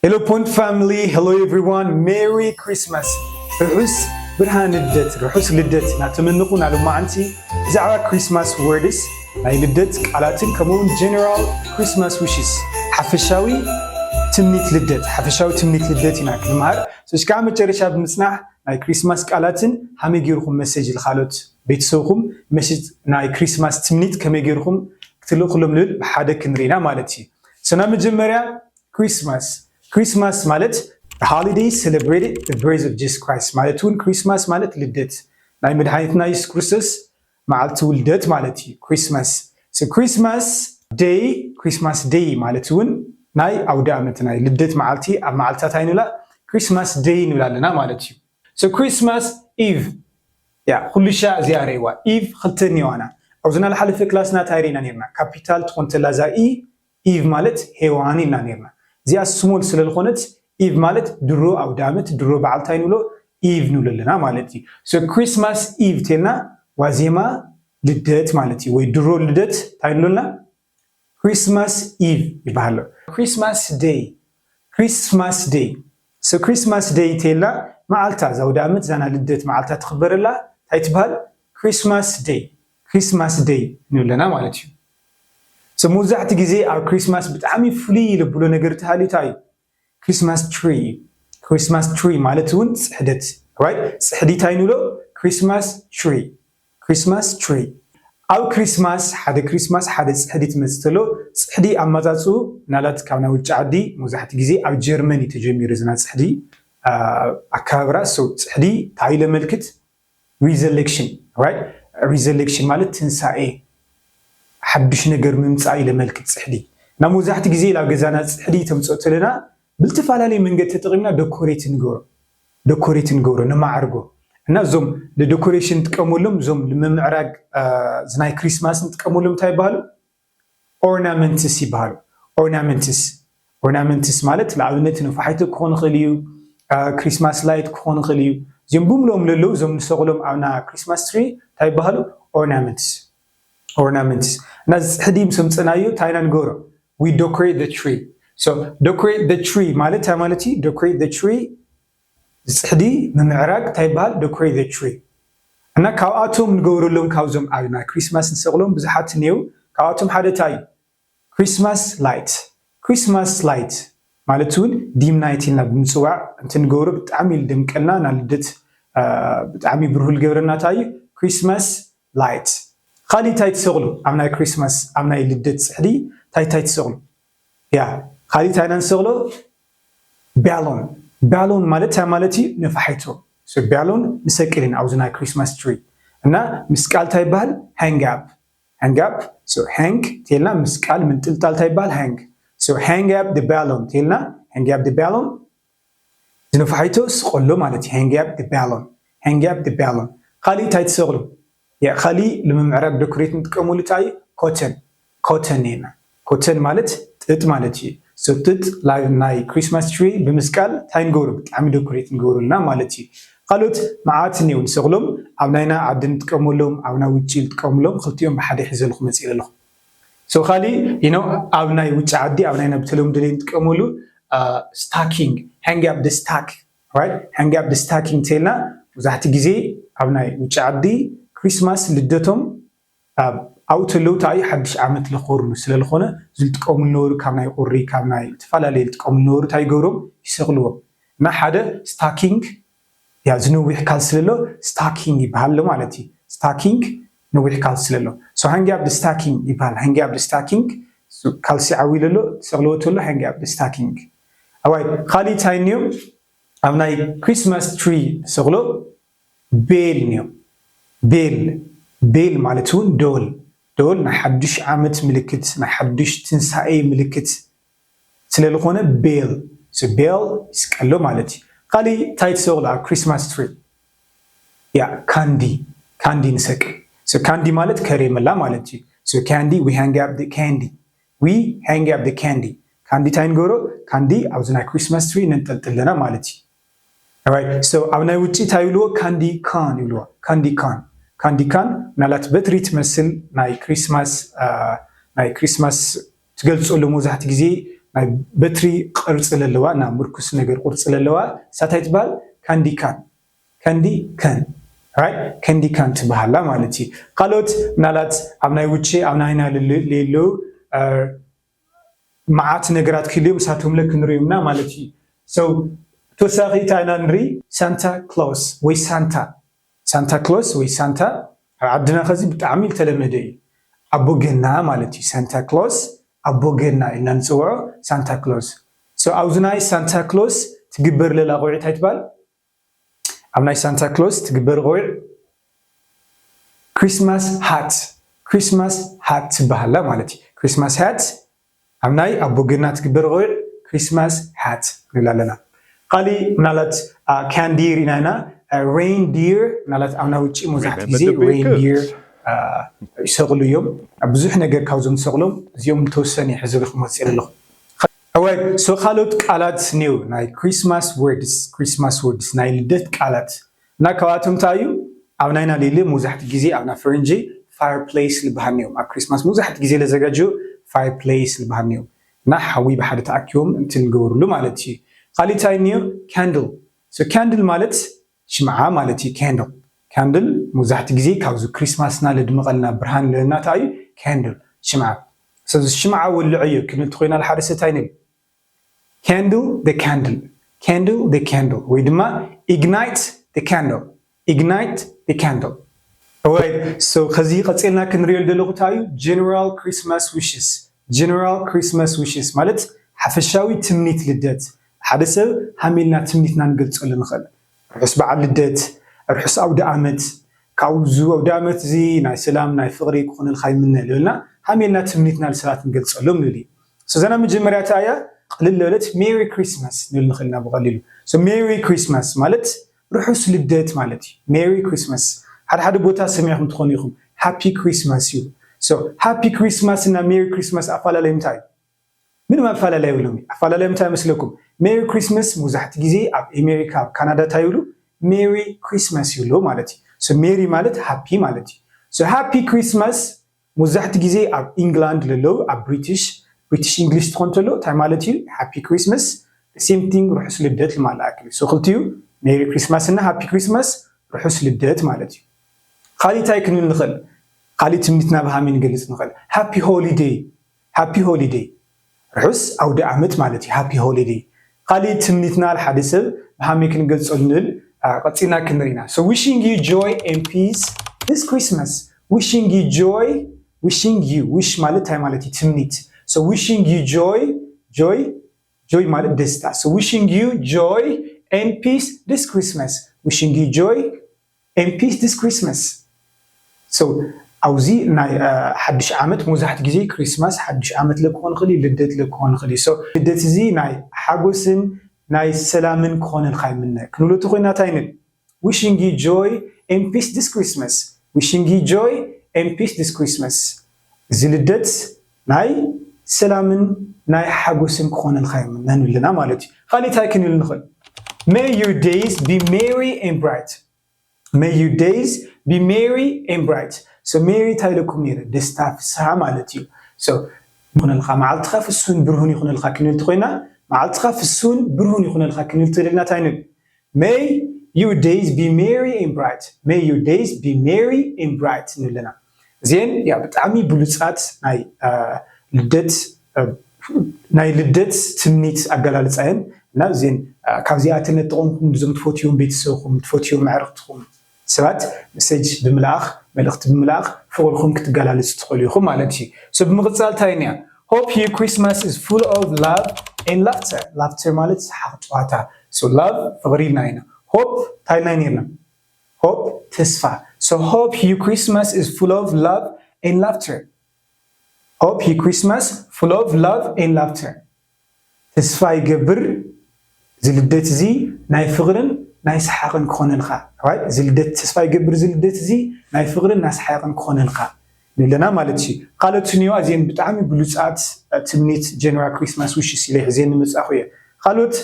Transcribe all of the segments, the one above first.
Hello Point family, hello everyone, Merry Christmas. ርሑስ ብርሃን ልደት፣ ርሑስ ልደት እናተመነኹ፣ ናብ ሎማዓንቲ ብዛዕባ ክሪስማስ ወርድስ፣ ናይ ልደት ቃላትን ከምኡውን ጀነራል ክሪስማስ ዊሽስ፣ ሓፈሻዊ ትምኒት ልደት፣ ሓፈሻዊ ትምኒት ልደት ኢና ክንመሃር። እስካብ መጨረሻ ብምጽናሕ ናይ ክሪስማስ ቃላትን ሃመይ ገይርኩም መሴጅ ንኻልኦት ቤተሰብኩም መሴጅ ናይ ክሪስማስ ትምኒት ከመይ ገይርኩም ክትልእኩሎም ንብል ብሓደ ክንርኢና ማለት እዩ። So ናብ መጀመርያ ክሪስማስ። ክሪስማስ ማለት holiday celebrated the birth of Jesus Christ ማለት እውን ክሪስማስ ማለት ልደት ናይ መድሓኒትና የሱስ ክርስቶስ መዓልቲ ውልደት ማለት እዩ። ክሪስማስ ክሪስማስ ደይ ክሪስማስ ደይ ማለት እውን ናይ ኣውደ ዓመት ናይ ልደት መዓልቲ ኣብ መዓልትታት ኣይንብላ ክሪስማስ ደይ ንብል ኣለና ማለት እዩ። ክሪስማስ ኢቭ ያ ኩሉ ሻ እዚኣ ረይዋ ኢቭ ክልተ ኔዋና ኣብዚ ናልሓለፈ ክላስና እንታይ ርኢና ነርና? ካፒታል ትኾን ተላ እዛ ኢ ኢቭ ማለት ሄዋን ኢልና ነርና። እዚኣ ስሞል ስለ ዝኾነት ኢቭ ማለት ድሮ ኣውደ ዓመት ድሮ በዓል እንታይ ንብሎ ኢቭ ንብሎ ኣለና ማለት እዩ። ክሪስማስ ኢቭ ተልና ዋዜማ ልደት ማለት እዩ። ወይ ድሮ ልደት እንታይ ንብሎ ኣለና? ክሪስማስ ኢቭ ይበሃል ኣሎ። ክሪስማስ ደይ ክሪስማስ ደይ ክሪስማስ ደይ ተላ መዓልታ እዛ ኣውደ ዓመት እዛ ናይ ልደት መዓልታ ትኽበረላ እንታይ ትበሃል? ክሪስማስ ደይ ክሪስማስ ደይ ንብለና ማለት እዩ። መብዛሕቲ ግዜ ኣብ ክሪስማስ ብጣዕሚ ፍሉይ ልብሎ ነገር ተሃልዩ እንታይ እዩ? ክሪስማስ ትሪ ክሪስማስ ትሪ ማለት እውን ፅሕደት right? ፅሕዲ እንታይ ንብሎ? ክሪስማስ ትሪ ክሪስማስ ትሪ ኣብ ክሪስማስ ሓደ ክሪስማስ ሓደ ፅሕዲ ትመፅእ ተሎ ፅሕዲ ኣመፃፅኡ ምናልባት ካብ ናይ ውጭ ዓዲ መብዛሕቲ ግዜ ኣብ ጀርመን እዩ ተጀሚሩ ዝና ፅሕዲ ኣከባብራ ሰው ፅሕዲ እንታይ ለመልክት resurrection right? Resurrection ማለት ትንሳኤ ሓዱሽ ነገር ምምፃእ እዩ ለመልክት ፅሕዲ እና መብዛሕቲ ግዜ ላብ ገዛና ፅሕዲ ተምፅኦ ተለና ብልተፈላለየ መንገዲ ተጠቂምና ደኮሬት ንገብሮ ደኮሬት ንገብሮ ንማዕርጎ እና እዞም ንደኮሬሽን ንጥቀመሎም እዞም ንምምዕራግ ዝናይ ክሪስማስ ንጥቀመሎም እንታይ ይበሃሉ? ኦርናመንትስ ይበሃሉ። ኦርናመንትስ ኦርናመንትስ ማለት ንኣብነት ንፋሒቶ ክኾን ይኽእል እዩ፣ ክሪስማስ ላይት ክኾን ይኽእል እዩ። እዚኦም ብምልኦም ለለዉ እዞም ንሰቕሎም ኣብና ክሪስማስ ትሪ እንታይ ይበሃሉ? ኦርናመንትስ ኦርናመንትስ እና ዝፅሕዲ ምስ ኣምፀናዮ እንታይ ኢና ንገብሮ? We decorate the tree. So decorate the tree ማለት እንታይ ማለት እዩ? Decorate the tree ዝፅሕዲ ምምዕራግ እንታይ ይበሃል? Decorate the tree እና ካብኣቶም ንገብረሎም ካብዞም ኣብ ናይ ክሪስማስ ንሰቕሎም ብዙሓት እኒአው። ካብኣቶም ሓደ እንታይ እዩ? ክሪስማስ ላይት ክሪስማስ ላይት ማለት እውን ዲም ናይት ኢልና ብምፅዋዕ እንትን ንገብሮ ብጣዕሚ እዩ ደምቀልና ና ልደት ብጣዕሚ ብርሁ ልገብረና እንታይ እዩ? ክሪስማስ ላይት። ካሊእ እንታይ ትሰቕሉ ኣብ ናይ ክሪስማስ ኣብ ናይ ልደት ፅሕዲ እንታይ እንታይ ትሰቕሉ? ያ ካሊእ እንታይ ኢና ንሰቕሎ? ባሎን ባሎን ማለት እንታይ ማለት እዩ? ነፋሒቶ። ባሎን ንሰቅልን ኣብዚ ናይ ክሪስማስ ትሪ እና ምስ ቃል እንታይ ይበሃል? ሃንግ ኣፕ ሃንግ ኣፕ ሃንግ ቴልና ምስ ቃል ምንጥልጣል እንታይ ይበሃል? ሃንግ ሃንግ ኣፕ ባሎን ቴልና ሃንግ ኣፕ ባሎን ዝነፋሒቶ ስቆሎ ማለት እዩ። ሃንግ ኣፕ ባሎን ሃንግ ኣፕ ባሎን። ካሊእ እንታይ ትሰቕሉ? ያ ካሊእ ንምምዕራግ ደኮሬት ንጥቀመሉ እንታይ እዩ? ኮተን ኮተን ኔና ኮተን ማለት ጥጥ ማለት እዩ። ጥጥ ናይ ክሪስማስ ትሪ ብምስቃል እንታይ ንገብሩ? ብጣዕሚ ደኮሬት ንገብሩልና ማለት እዩ። ካልኦት መዓት እኒው ንሰቕሎም ኣብ ናይና ዓዲ ንጥቀመሎም ኣብና ውጭ ንጥቀምሎም ክልቲኦም ብሓደ ሒዘልኩ መፅእ ኣለኹ። ካሊእ you know ኣብ ናይ ውጭ ዓዲ ኣብ ናይና ብተለምዶ ንጥቀመሉ ስታኪንግ ሃንግ ኣፕ ስታክ ሃንግ ኣፕ ስታኪንግ ተልና መብዛሕቲ ግዜ ኣብ ናይ ውጭ ዓዲ ክሪስማስ ልደቶም ኣብኡ ተለዉ እንታይ ሓዱሽ ዓመት ለኮርሉ ስለ ዝኾነ ዝልጥቀሙ ነበሩ ካብ ናይ ቁሪ ካብ ናይ ዝተፈላለዩ ዝጥቀሙ ነበሩ እንታይ ይገብሮም? ይሰቕልዎም እና ሓደ ስታኪንግ ያ ዝነዊሕ ካልሲ ስለሎ ስታኪንግ ይበሃል ኣሎ ማለት እዩ። ስታኪንግ ነዊሕ ካልሲ ስለሎ ሃንግ ኣፕ ስታኪንግ ይበሃል። ሃንግ ኣፕ ስታኪንግ ካልሲ ዓብዩ ለሎ ሰቕልዎ ተሎ ሃንግ ኣፕ ስታኪንግ። ኣዋይ ካሊእ እንታይ እኒኦ ኣብ ናይ ክሪስማስ ትሪ ሰቕሎ ቤል እኒኦ። ቤል ቤል ማለት እውን ደወል ደወል ናይ ሓዱሽ ዓመት ምልክት ናይ ሓዱሽ ትንሳኤ ምልክት ስለልኾነ ቤል ቤል ይስቀሎ ማለት እዩ። ካሊእ እንታይ ትሰቕሉ ኣብ ክሪስማስ ትሪ? ያ ካንዲ ካንዲ ንሰቅል። ካንዲ ማለት ከሬመላ ማለት እዩ። ካንዲ we hang up the candy we hang up the candy ካንዲ እንታይ ንገብሮ? ካንዲ ኣብዚ ናይ ክሪስማስ ትሪ ነንጠልጥል ኣለና ማለት እዩ። ኣብ ናይ ውጭ እንታይ ይብልዎ? ካንዲ ካን ይብልዎ። ካንዲ ካን ካንዲ ካን ምናልባት በትሪ ትመስል ናይ ክሪስማስ ናይ ክሪስማስ ትገልፀሉ መብዛሕቲ ግዜ ናይ በትሪ ቅርፂ ለለዋ፣ እና ምርኩስ ነገር ቅርፂ ለለዋ ሳታይ ትበሃል ካንዲ ካን። ካንዲ ካን። Right? ካንዲ ካን ትበሃላ ማለት እዩ። ካልኦት ምናላት ኣብ ናይ ውጭ ኣብ ናይና ለለዉ መዓት ነገራት ክልዮም እሳቶም ለ ክንሪዮምና ማለት እዩ። So ተወሳኺ እንታይ ኢና ንርኢ? ሳንታ ክሎስ ወይ ሳንታ ሳንታ ክሎስ ወይ ሳንታ ኣብ ዓድና ከዚ ብጣዕሚ ዝተለመደ እዩ። ኣቦ ገና ማለት እዩ። ሳንታ ክሎስ ኣቦ ገና ኢልና ንፅውዖ። ሳንታ ክሎስ። So ኣብዚ ናይ ሳንታ ክሎስ ትግበር ለላ ቆዒ እንታይ ትባል? ኣብ ናይ ሳንታ ክሎስ ትግበር ቆዒ ክሪስማስ ሃት ክሪስማስ ሃት ትበሃላ ማለት እዩ። ክሪስማስ ሃት ኣብ ናይ ኣቦ ገና ትግበር ቆቢዕ ክሪስማስ ሃት ንብል ኣለና። ካሊእ ምናልባት ካንዲ ርኢና ኢና። ሬንዲር ምናልባት ኣብ ናይ ውጭ መብዛሕትኡ ግዜ ሬንዲር ይሰቕሉ እዮም። ብዙሕ ነገር ካብዞም ዝሰቕሎም እዚኦም ዝተወሰነ ሕዚ ርኢኹም መፅእ ኣለኹ። ሶ ካልኦት ቃላት ኔው ናይ ክሪስማስ ወርድስ ክሪስማስ ወርድስ ናይ ልደት ቃላት እና ካብኣቶም እንታይ እዩ ኣብ ናይና ሌለ መብዛሕትኡ ግዜ ኣብና ፈረንጂ ፋየር ፕሌስ ዝበሃል ኔው ኣብ ክሪስማስ መብዛሕትኡ ግዜ ለዘጋጀው ፋየር ፕሌስ ዝበሃል ኔው እና ሓዊ ብሓደ ተኣኪቦም እንትን ዝገበርሉ ማለት እዩ። ካሊእ እንታይ ኔው ካንድል። ካንድል ማለት ሽምዓ ማለት እዩ። ካንድል ካንድል መብዛሕትኡ ግዜ ካብዚ ክሪስማስና ለድምቐልና ብርሃን ለና እንታይ እዩ ካንድል ሽምዓ። ስለዚ ሽምዓ ወልዐዮ ክንብል ተኮይና ሓደ ሰብ እንታይ ንብል? Candle the candle candle the candle ወይ ድማ ignite the candle ignite the candle። Alright, so ከዚ ቀፂልና ክንሪኦ ዝደለኹ እንታይ እዩ? General Christmas wishes general Christmas wishes ማለት ሓፈሻዊ ትምኒት ልደት ሓደ ሰብ ሃሜልና ትምኒትና ንገልፀሉ ንኽእል። ርሑስ በዓል ልደት፣ ርሑስ ኣውደ ኣመት፣ ካብዚ ኣውደ ኣመት እዚ ናይ ሰላም ናይ ፍቕሪ ክኾነልካ ይምነ ልብልና ሃሜልና ትምኒትና ልሰባት ንገልፀሎም ልብል እዩ። So እዛ ናይ መጀመርያ እንታይ እያ? ቅልል ዝበለት ሜሪ ክሪስማስ ንብል ንኽእል ኢና ብቐሊሉ። So ሜሪ ክሪስማስ ማለት ርሑስ ልደት ማለት እዩ። ሜሪ ክሪስማስ ሓደ ሓደ ቦታ ሰሚዕኹም ትኾኑ ኢኹም ሃፒ ክሪስማስ እዩ። So ሃፒ ክሪስማስ እና ሜሪ ክሪስማስ ኣፈላለዩ እንታይ እዩ? ምንም ኣፈላለዩ የብሎም። ኣፈላለዩ እንታይ ይመስለኩም? ሜሪ ክሪስማስ መብዛሕትኡ ግዜ ኣብ ኣሜሪካ ኣብ ካናዳ እንታይ ይብሉ? ሜሪ ክሪስማስ ይብሉ ማለት እዩ። So ሜሪ ማለት ሃፒ ማለት እዩ። So ሃፒ ክሪስማስ መብዛሕትኡ ግዜ ኣብ ኢንግላንድ ለለዉ ኣብ ብሪቲሽ ብሪቲሽ ኢንግሊሽ ትኾን ተሎ እንታይ ማለት እዩ? ሃፒ ክሪስማስ ሴም ቲንግ ርሑስ ልደት ልማላ ኣክል። So ክልቲኡ ሜሪ ክሪስማስ እና ሃፒ ክሪስማስ ርሑስ ልደት ማለት እዩ። ካሊእ እንታይ ክንብል ንኽእል? ካሊእ ትምኒትና ብሃሚ ንገልፅ ንኽእል? ሃፒ ሆሊደይ ሃፒ ሆሊደይ ርሑስ ኣውደ ኣመት ማለት እዩ። ሃፒ ሆሊደይ ካሊእ ትምኒትና ሓደ ሰብ ብሃሚ ክንገልፀሉ ንብል። ቀፂልና ክንርኢና። So wishing you joy and peace this Christmas wishing you joy wishing you wish ማለት እንታይ ማለት እዩ? ትምኒት። So wishing you joy joy joy ማለት ደስታ። So wishing you joy and peace this Christmas wishing you joy and peace this Christmas። So ኣብዚ ናይ ሓድሽ ዓመት መብዛሕትኡ ግዜ ክሪስማስ ሓድሽ ዓመት ለክኾን ይኽእል እዩ፣ ልደት ለክኾን ይኽእል እዩ። So ልደት እዚ ናይ ሓጎስን ናይ ሰላምን ክኾነልካ ይምነ ክንብሎ ተኮይና እንታይ ንብል? Wishing you joy and peace this Christmas wishing you joy and peace this Christmas እዚ ልደት ናይ ሰላምን ናይ ሓጎስን ክኾነልካ ይምነ ንብል ኣለና ማለት እዩ። ካሊእ እንታይ ክንብል ንኽእል? May your days be merry and bright May your days be merry and bright። So ሜሪ እንታይ ኢለኩም ነይረ? ደስታ ፍስሃ ማለት እዩ። So ይኹነልካ መዓልትኻ ፍሱን ብርሁን ይኹነልካ ክንብል ተኮይና መዓልትኻ ፍሱን ብርሁን ይኹነልካ ክንብል ተደልና እንታይ ንብል? May your days be merry and bright May your days be merry and bright ንብለና። እዚአን ያ ብጣዕሚ ብሉፃት ናይ ልደት ናይ ልደት ትምኒት ኣገላልፃ እየን እና እዚን ካብዚኣተን ነጥቆምኩም እዞም ትፈትዎም ቤተሰብኩም ትፈትዎም ኣዕርክትኩም ሰባት መሰጅ ብምልኣኽ መልእኽቲ ብምልኣኽ ፍቕርኩም ክትገላልፁ ትኽእሉ ኢኹም ማለት እዩ። So ብምቕፃል እንታይ እያ? Hope your Christmas is full of love and laughter። Laughter ማለት ሰሓቕ ጨዋታ። So love ፍቕሪ ኢልና ኢና። Hope እንታይ ኢልና ነርና? Hope ተስፋ። So hope your Christmas is full of love and laughter። Hope your Christmas full of love and laughter። ተስፋ ይገብር እዚ ልደት እዚ ናይ ፍቕርን ናይ ሰሓቕን ክኾነልካ። Right? እዚ ልደት ተስፋ ይገብር እዚ ልደት እዚ ናይ ፍቕርን ናይ ሰሓቕን ክኾነልካ ንብለና ማለት እዩ። ካልኦት ስንዮ ኣዚአን ብጣዕሚ ብሉፃት ትምኒት general Christmas wishes ኢለ ሕዜን ንመፃኹ እየ። ካልኦት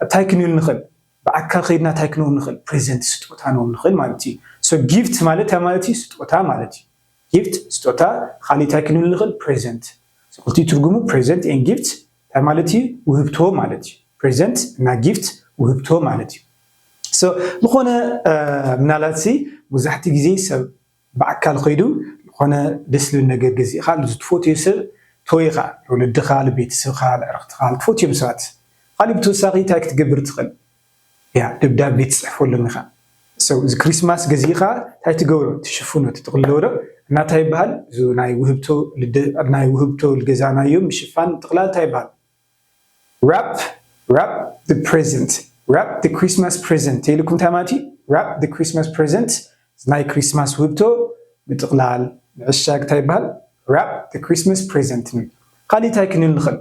እንታይ ክንብል ንኽእል? ብኣካል ከይድና እንታይ ክንህቦም ንኽእል? ፕሬዘንት ስጦታ ንህቦም ንኽእል ማለት እዩ። So gift ማለት እንታይ ማለት እዩ? ስጦታ ማለት እዩ። Gift ስጦታ። ካሊእ እንታይ ክንብል ንኽእል? ፕሬዘንት። So ክልቲኡ ትርጉሙ ፕሬዘንት and gift እንታይ ማለት እዩ? ውህብቶ ማለት እዩ። Present እና gift ውህብቶ ማለት እዩ። So ዝኾነ ምናልባት ሲ መብዛሕትኡ ግዜ ሰብ ብኣካል ከይዱ ዝኾነ ደስ ዝብል ነገር ገዚእኻ ንዝትፈትዮ ሰብ ትህቦ ኢኻ፣ ንወለድኻ፣ ንቤተሰብካ፣ ንዕርኽትኻ፣ ንትፈትዮም ሰባት። ካሊእ ብተወሳኺ እንታይ ክትገብር ትኽእል? ያ ደብዳቤ ትፅሕፈሎም ኢኻ። So እዚ ክሪስማስ ገዚእኻ እንታይ ትገብሮ? ትሽፍኖ፣ ትጥቕልሎ ዶ? እና እንታይ ይበሃል? እዚ ናይ ውህብቶ ልደ-፣ ናይ ውህብቶ ልገዛናዮ ምሽፋን ጥቕላል እንታይ ይበሃል? Wrap, wrap the present, wrap the Christmas present ተይልኩም እንታይ ማለት እዩ? Wrap the Christmas present፣ ናይ ክሪስማስ ውህብቶ ምጥቕላል፣ ምዕሻግ እንታይ ይበሃል? Wrap the Christmas present ንብል። ካሊእ እንታይ ክንብል ንኽእል?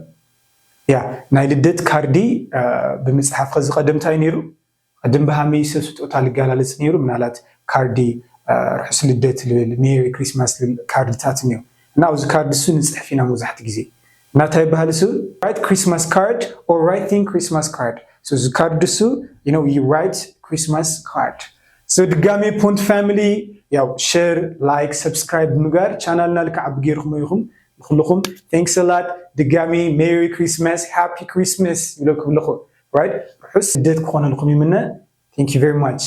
ያ ናይ ልደት ካርዲ ብምፅሓፍ። ከዚ ቀደም እንታይ ነይሩ? ቀደም ብሃመይ ሰብ ስጦታ ልጋላለፅ ነይሩ። ምናልባት ካርዲ ርሑስ ልደት ልብል፣ ሜሪ ክሪስማስ ልብል ካርድታት እኒኦ። እና ኣብዚ ካርዲ እሱ ንፅሕፍ ኢና መብዛሕትኡ ግዜ። እና እንታይ ይበሃል እሱ? Write Christmas card or writing Christmas card። So እዚ ካርዲ እሱ you know you write Christmas card። So ድጋሜ ፖንት ፋሚሊ ያው ሼር፣ ላይክ፣ ሰብስክራይብ ብምግባር ቻናልና ልክዓ ብጌርኩም ኢኹም። ንኩልኹም thanks a lot። ድጋሜ ሜሪ ክሪስማስ፣ ሃፒ ክሪስማስ ይብለኩም ኣለኹ። Right? ርሑስ ልደት ክኾነልኩም ይምነ። Thank you very much።